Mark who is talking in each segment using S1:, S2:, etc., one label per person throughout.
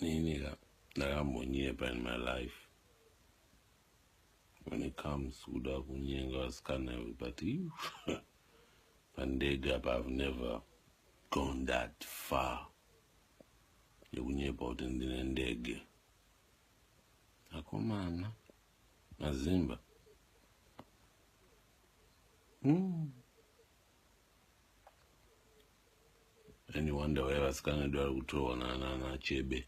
S1: Inini ka ndakambonyepa in my life when it comes kuda kunyenga vasikana but pandege apa I've never gone that far yekunyepa kuti ndine ndege. Akomana mazimba. And you wonder why vasikana vedu vari kutorwa naanachebe.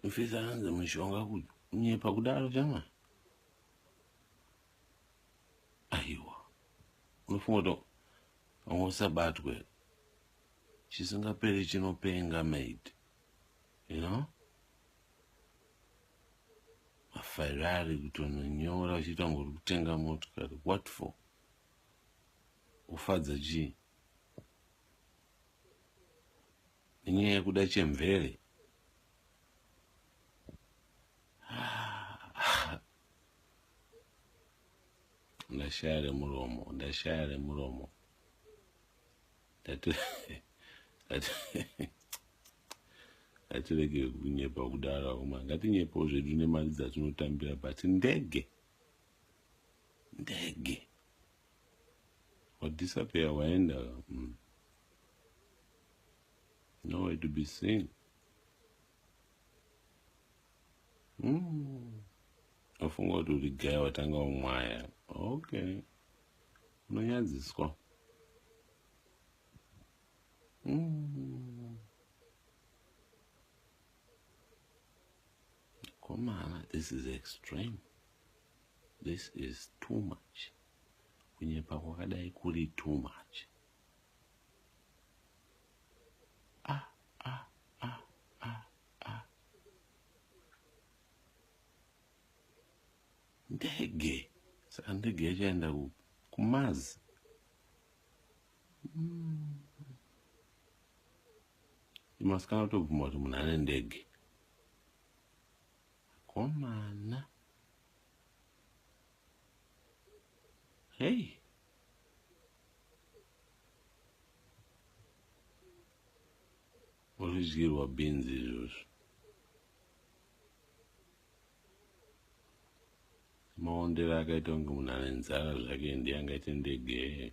S1: Mfisa anzi mushonga kunyepa kudaro chama. Aiwa. Unofunga kuti vamwe usabatwe. Chisingaperi chinopenga mate. You know? MaFerrari kutononyora uchiita kunge uri kutenga motikari. What for? Kufadza chii? Nenyaya yekuda chemvere. Ndashaya remuromo, ndashaya remuromo. Ngatirege kunyepa kudaro akoma. Ngatinyepewo zvedu nemari dzatinotambira but ndege. Ndege. Wadisappear waenda. Nowhere to be seen. Wafunga kuti uri gaya watanga umwaya. Okay. Unonyadziswa. Komana, this is extreme. This is too much. Kunyepa kwakadai kuri too much. Ah, ah, ah, ah, ah. Ndege. Saka ndege yachaenda kuMars. Imasikana kutobvuma kuti munhu ane ndege. Komana. Hey. Uridyirwa bhinzi izvozvo. Maondero akaita kunge munhu ane nzara zvake ndiye angaite ndege.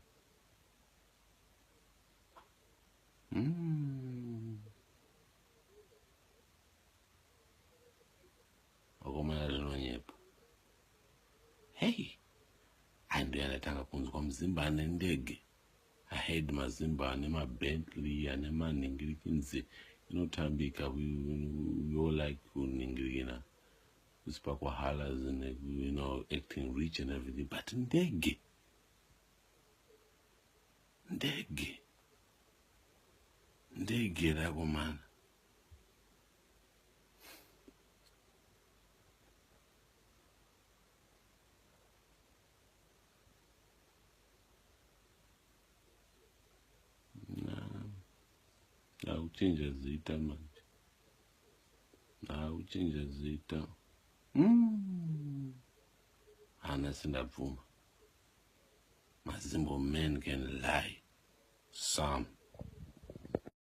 S1: Vakomana zvinonyepa. Hey, andiyo andatanga kunzwa muzimba ane ndege. I heard mazimba ane maBentley ane manhingirikinzi inotambika. We all like kunhingirikina kusipakwa halas and you know, acting rich and everything, but ndege ndege ndege rakomana. Akuchinja zita manje, akuchinja zita. Hana sindabvuma. Mazimbo men can lie. Some.